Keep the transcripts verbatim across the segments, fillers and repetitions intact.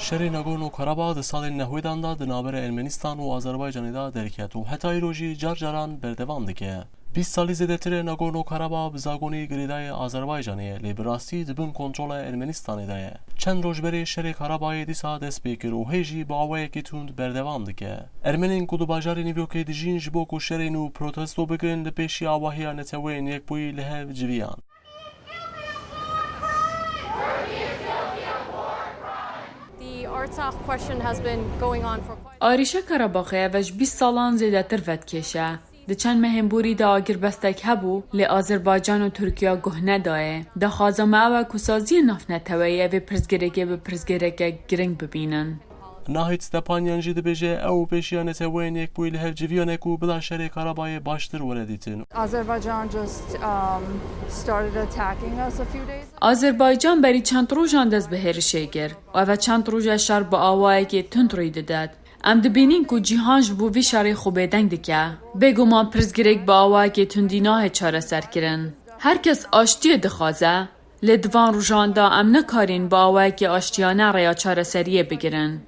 Şerê Nagorno-Karabağ di salên nehwêdan de di navbera Ermenistan û Azerbaycanê de derket û heta îro jî car caran berdewam dike. Bîst salî zêdetir e Nagorno-Karabağ bi zagonî girêdayê Azerbaycanê ye, lê bi rastî di bin kontrola Ermenistanê de ye. Çend roj berê şerê Karabağê dîsa dest pê kir û hê jî bi awayekî tund berdewam dike. Ermenên ku di bajarê New Yorkê dijîn ji bo ku şerê nû protesto bikin, li pêşiya awahiya Neteweyên Yekbûyî li hev civiyan. Arîşa Karabağê ev e ji bîst salan zêdetir vedikêşe. Di çend mehên borî de agirbestek hebû, lê Azerbaycan û Tirkiye guh nedaye. Daxwaza me ew e ku saziyên navneteweyî evê pirsgirêkê bi pirsgirêkek giring bibînin. Nahit Stepanyan jî dibêje, ew û pêşiya Neteweyên Yekbûyî li hev civiyane ku bila şerê Karabağê baştir were dîtin. Azerbaijan just um, started attacking us a few days ago. Azerbaycan berî çend rojan dest bi hêrişê kir û ev e çend roj e şer bi awayekî tund rûy didet. Em dibînin ku cîhan ji bo vî şerê xwe bêdeng dike. Bêguman pirsgirêk bi awayekî tundî nahê çareserkirin. Her kes aştiyê dixwaze, lê di van rojan de em nikarîn bi awayekî aştiyane rêya çareseriyê bigirin.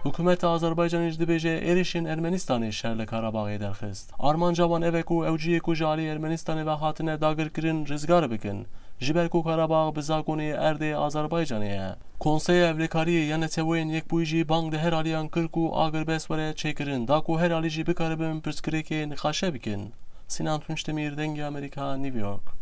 Hikûmeta Azerbaycanê jî dibêje êrişên Ermenistanê şer li Karabağê derxist. Armanca wan ev e ku ew cihê ku ji alî Ermenistanê ve hatine dagirkirin rizgar bikin, ji ber ku Karabağ bi zagonê erdê Azerbaycanê ye. Konseya Ewlekariyê ya Neteweyên Yekbûyî jî bang di her aliyan kir ku agirbest were çêkirin, da ku her alî jî bikaribin pirsgirêkê nîqaşe bikin. Sinan Tunçdemîr, Dengê Amerîka, New York.